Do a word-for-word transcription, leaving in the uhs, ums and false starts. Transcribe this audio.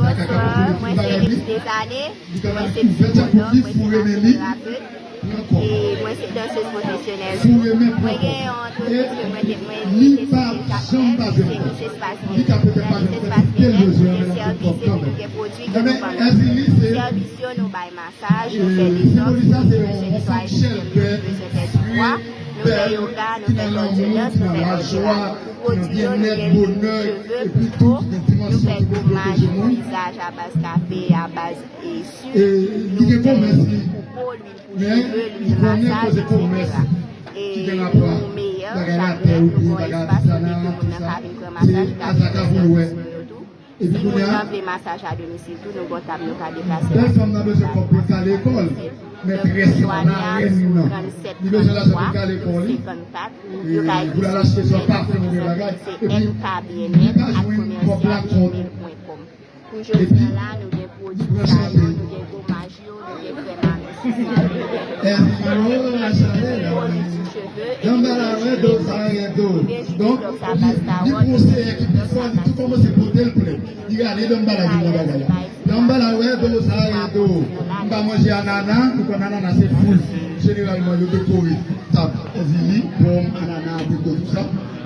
Bonswa, mwen se Elis Desane, mwen se psikològ, mwen se masoterapet, e mwen se dansez pwofesyonèl tou. Mwen gen yon antrepriz ke mwen te mwen li se Kate Nèf, se Miss Espace Bien-Être. Nan Miss Espace Bien-Être, nou gen sèvis epi nou gen pwodui ke nou vann. Sèvis yo, nou bay masaj, nou fè detòks, nou bezwen netwaye sistèm yo, nou bezwen fè ti bwa, nou fè yoga, nou fè gòl de dans, nou fè gòl de la. Pwodui yo, nou gen lwil cheve, pipo, nou fè gomaj pou vizaj a baz kafe, a baz e sik, nou fè pou po, lwil pou cheve, lwil masaj, etsetera. E nou meyè, chak lè, nou gon espas kote ke moun nan ka vin pran masaj, li ka vin pran sèvis sou yo tou. Si moun nan vle masaj a domisil tou, nou gon tab nou ka deplase. Bèl fanm nan bezwen kòb pou l k ale lekòl. Mètrès la, marèn nan, li bezwen lajan pou l k ale lekòl, wi. Senkannkat, yo ka ekri sou Gmail, se N K Byenèt at komèsyal gmail pwen kòm. Pou jodi a la, nou gen pwodui sa yo, nou gen gomaj yo, nou gen krèm a mèsi, nou gen pwodui sou cheve, epi nou gen jel pou cheve, epi nou gen jel pou vizaj, nou gen detòks a baz kawòt, nou gen detòks a baz Li rale dan m bagay, li nan bagay la. Dan m bagay, wè, do, sa, wè, do. M pa manje anana, nou konn anana se fwi. Jeneralman, yo dekore tab, zili, pòm, anana, abriko, tout sa.